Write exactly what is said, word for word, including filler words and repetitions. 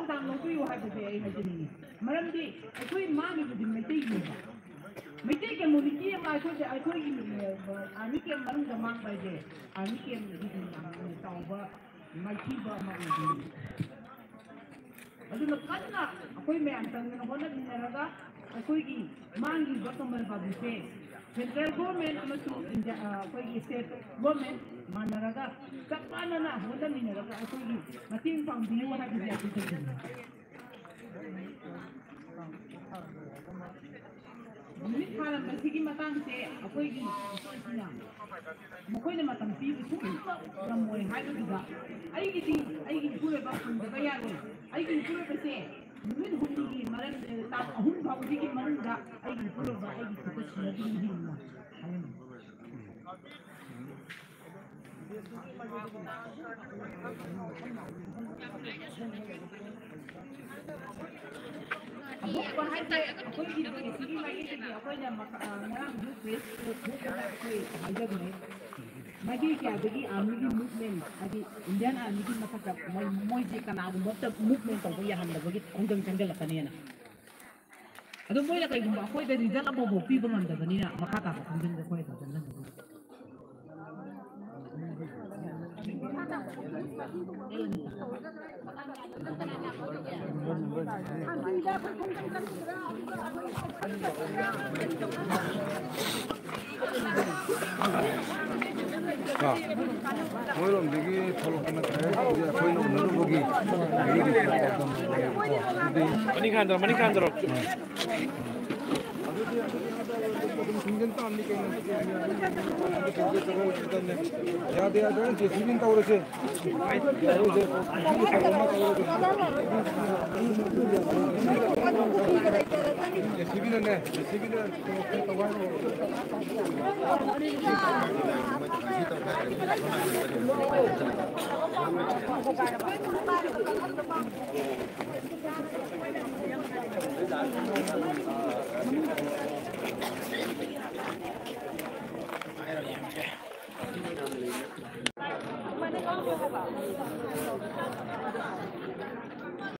ꯆꯥꯡ ꯂꯧꯕꯤꯌꯨ ꯍꯥꯏꯕꯁꯦ ꯑꯩ ꯍꯥꯏꯖꯅꯤꯡꯉꯤ꯫ ꯃꯔꯝꯗꯤ ꯑꯩꯈꯣꯏ ꯃꯥꯡꯉꯤꯕꯗꯤ ꯃꯩꯇꯩꯒꯤꯅꯦꯕ꯫ ꯃꯩꯇꯩ ꯀꯝꯃ꯭ꯌꯨꯅꯤꯇꯤ ꯑꯃ ꯑꯩꯈꯣꯏꯁꯦ, ꯑꯩꯈꯣꯏꯒꯤ ꯑꯥꯔꯃꯤ ꯀꯦꯝ ꯃꯅꯨꯡꯗ ꯃꯥꯡꯕ ꯍꯥꯏꯁꯦ ꯑꯥꯔꯃꯤ ꯀꯦꯝꯒꯤ ꯌꯥꯝꯅ ꯆꯥꯎꯕ ꯃꯥꯏꯊꯤꯕ ꯑꯃ ꯑꯣꯏꯗꯣꯏꯅꯤ꯫ ꯑꯗꯨꯅ ꯀꯟꯅ ꯑꯩꯈꯣꯏ ꯃꯌꯥꯝ ꯆꯪꯗꯅ ꯍꯣꯠꯅꯃꯤꯟꯅꯔꯒ ꯑꯩꯈꯣꯏꯒꯤ ꯃꯥꯡꯈꯤꯕ ꯀꯃꯜ ꯕꯥꯕꯨꯁꯦ ꯁꯦꯟꯇ꯭ꯔꯦꯜ ꯒꯣꯔꯃꯦꯟ ꯑꯃꯁꯨꯡ ꯏꯟꯗꯤꯌꯥ, ꯑꯩꯈꯣꯏꯒꯤ ꯁ꯭ꯇꯦꯠ ꯒꯣꯔꯃꯦꯟ ꯃꯥꯟꯅꯔꯒ ꯆꯞ ꯃꯥꯟꯅꯅ ꯍꯣꯠꯅꯃꯤꯟꯅꯔꯒ ꯑꯩꯈꯣꯏꯒꯤ ꯃꯇꯦꯡ ꯄꯥꯡꯕꯤꯌꯨ ꯍꯥꯏꯕꯁꯦ ꯑꯩꯈꯣꯏ ꯇꯧꯖꯅꯤꯡꯉꯤ꯫ ꯅꯨꯃꯤꯠ ꯊꯥꯔꯝꯕꯁꯤꯒꯤ ꯃꯇꯥꯡꯁꯦ ꯑꯩꯈꯣꯏꯒꯤ ꯏꯆꯦꯁꯤꯡꯅ ꯃꯈꯣꯏꯅ ꯃꯇꯝ ꯄꯤꯕ ꯁꯨꯡꯉꯝ ꯉꯝꯃꯣꯏ ꯍꯥꯏꯕꯗꯨꯗ ꯑꯩꯒꯤꯗꯤ ꯑꯩꯒꯤ ꯏꯄꯨꯔꯣꯏꯕ ꯐꯪꯗꯕ ꯌꯥꯔꯣꯏ꯫ ꯑꯩꯒꯤ ꯏꯄꯨꯔꯣꯏꯕꯁꯦ ꯅꯨꯃꯤꯠ ꯍꯨꯝꯅꯤꯒꯤ ꯃꯔꯛ, ꯇꯥꯡ ꯑꯍꯨꯝ ꯐꯥꯎꯕꯒꯤ ꯃꯅꯨꯡꯗ ꯑꯩꯒꯤ ꯏꯄꯨꯔꯣꯏꯕ ꯑꯩꯒꯤ ꯈꯨꯠꯇ ꯁꯤꯟꯅꯕꯤꯌꯨ ꯍꯥꯏꯅ ꯍꯥꯏꯔꯝꯃꯤ꯫ ꯑꯍꯣꯡꯕ ꯍꯥꯏꯁꯦ ꯑꯩꯈꯣꯏꯒꯤ ꯁꯤꯒꯤ ꯃꯥꯏꯀꯩꯗꯒꯤ ꯑꯩꯈꯣꯏꯅ ꯃꯈ-, ꯑ, ꯉꯔꯥꯡꯁꯨ ꯄ꯭ꯔꯦꯁ ꯊꯣꯛꯇꯅ ꯑꯩꯈꯣꯏ ꯍꯥꯏꯖꯕꯅꯦ꯫ ꯃꯥꯏꯀꯩ ꯀꯌꯥꯗꯒꯤ ꯑꯥꯔꯃꯤꯒꯤ ꯃꯨꯚꯃꯦꯟ, ꯍꯥꯏꯗꯤ ꯏꯟꯗꯤꯌꯟ ꯑꯥꯔꯃꯤꯒꯤ ꯃꯊꯛꯇ ꯃꯣꯏ, ꯃꯣꯏꯁꯦ ꯀꯅꯥꯒꯨꯝꯕ ꯑꯝꯇ ꯃꯨꯚꯃꯦꯟ ꯇꯧꯕ ꯌꯥꯍꯟꯗꯕꯒꯤ ꯈꯣꯡꯖꯪ ꯆꯪꯁꯤꯜꯂꯛꯀꯅꯦꯅ꯫ ꯑꯗꯣ ꯃꯣꯏꯅ ꯀꯩꯒꯨꯝꯕ ꯑꯩꯈꯣꯏꯗ ꯔꯤꯖꯜ ꯑꯃꯐꯥꯎ ꯄꯤꯕ ꯉꯝꯗꯕꯅꯤꯅ ꯃꯈꯥ ꯇꯥꯕ ꯈꯣꯡꯖꯪꯁꯦ ꯑꯩꯈꯣꯏ ꯑꯗꯨꯝ ꯆꯪꯁꯤꯟꯒꯅꯤ꯫ ꯃꯣꯏꯔꯣꯝꯗꯒꯤ ꯊꯣꯛꯂꯛꯄ ꯅꯠꯇ꯭ꯔꯦ꯫ ꯍꯧꯖꯤꯛ ꯑꯩꯈꯣꯏꯅ ꯎꯅꯔꯨꯕꯒꯤ ꯃꯅꯤꯡ ꯍꯟꯗꯔꯣ, ꯃꯅꯤꯡ ꯍꯟꯗꯔꯣ꯫ ꯌꯥꯗꯦ, ꯌꯥꯗꯦ, ꯖꯦ ꯁꯤ ꯕꯤꯅ ꯇꯧꯔꯁꯦ꯫ ꯖꯦ ꯁꯤ ꯕꯤꯅꯅꯦ, ꯖꯦ ꯁꯤ ꯕꯤꯅ꯫